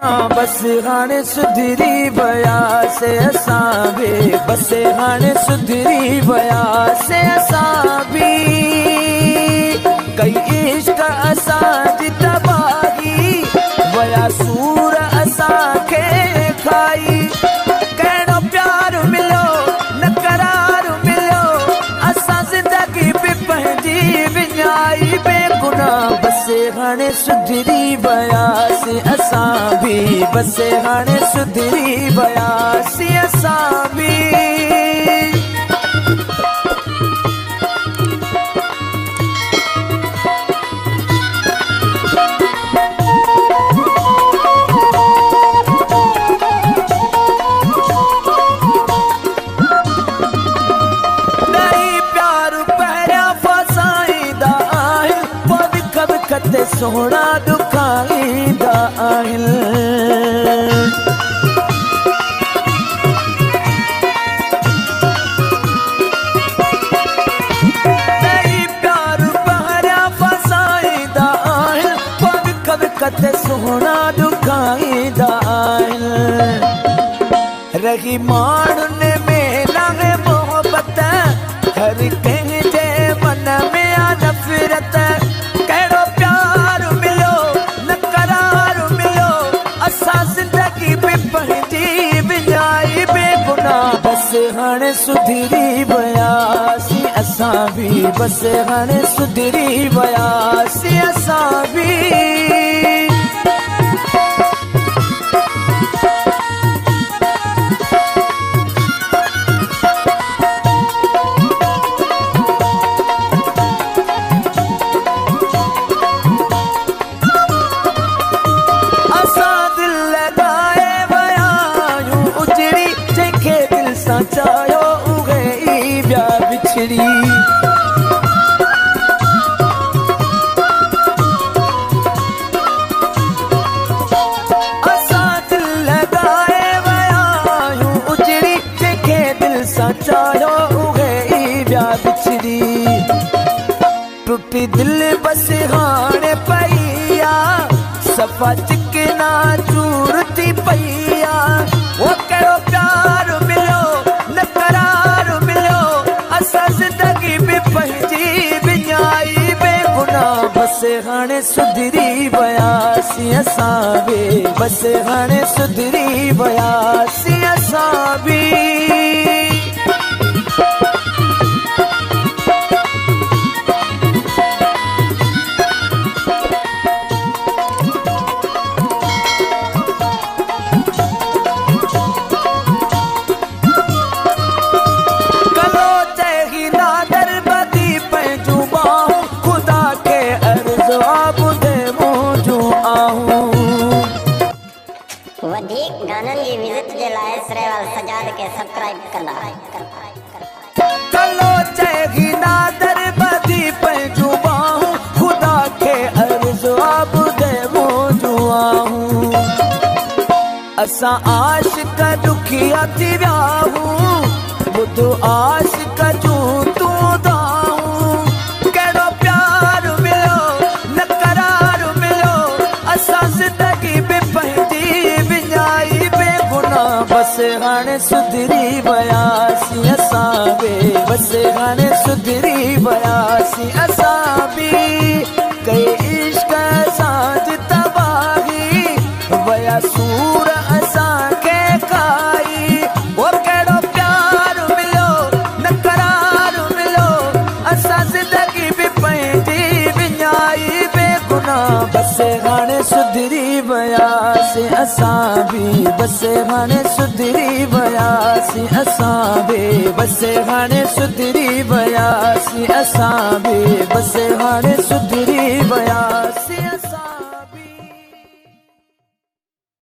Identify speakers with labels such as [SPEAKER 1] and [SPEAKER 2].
[SPEAKER 1] बस हाणे सुधरी वियासीं असां बि, बस हाणे सुधरी वियासीं असां बि। कई इश्क असांजी तबाही, वया सूर असांखे खाई। कहिड़ो प्यार मिलियो न करार मिलियो, असां ज़िंदगी बि पंहिंजी विञाई। बेगुनाह बस हाणे सुधरी वियासीं असां बि, बस हाणे सुधरी वियासीं असां बि। सोहणा ॾुखाईंदा आहिनि। ॾेई प्यार पहिरियां फसाईंदा आहिनि, पोइ विख विख ते सोहणा ॾुखाईंदा आहिनि। रही माण्हुनि में नाहे मोहबत, हर कंहिंजे मन में आहे नफ़रत। कहिड़ो प्यार मिलियो न करार मिलियो, असां ज़िंदगी बि पंहिंजी विञाई। बेगुनाह बस हाणे सुधरी वियासीं असां बि, बस हाणे सुधरी वियासीं असां बि। चायो उहे ई विया बिछड़ी। असां दिल लॻाए विया आहियूं उजड़ी, जंहिंखे दिल सां चायो उहे ई विया बिछड़ी। टुटी दिल बस हाणे पई आहे, सफ़ा चिकना चूर थी पई आहे। उहो कहिड़ो प्यार मिलियो न करार मिलियो, असां ज़िंदगी बि पंहिंजी विञाई। बेगुनाह बस हाणे सुधरी वियासीं असां बि, बस हाणे सुधरी वियासीं असां बि।
[SPEAKER 2] वधीक गाननि जी विज़िट जे लाइ सरेवाल सजाद खे सब्सक्राइब कंदा।
[SPEAKER 1] कलो चई नादर बदी पंहिंजूं बाहूं, ख़ुदा खे अर्ज़ आहे ॿुधे मुंहिंजूं आहूं। असां आशिक ॾुखिया थी विया आहियूं, ॿुध आशिक जूं तूं दाहूं। कहिड़ो प्यार मिलियो न करार मिलियो, असां ज़िंदगी बि पंहिंजी विञाई। बेगुनाह बस हाणे सुधरी वियासीं असां बि, बस हाणे सुधरी वियासीं असां बि। कई इश्क असांजी तबाही, वया सूर असांखे खाई। उहो कहिड़ो प्यार मिलियो न करार मिलियो, असां ज़िंदगी बि पंहिंजी विञाई। बेगुनाह बस हाणे सुधरी वियासीं असां बि, बस हाणे सुधरी वियासीं असां बि, बस हाणे सुधरी वियासीं असां बि, बस हाणे सुधरी वियासीं।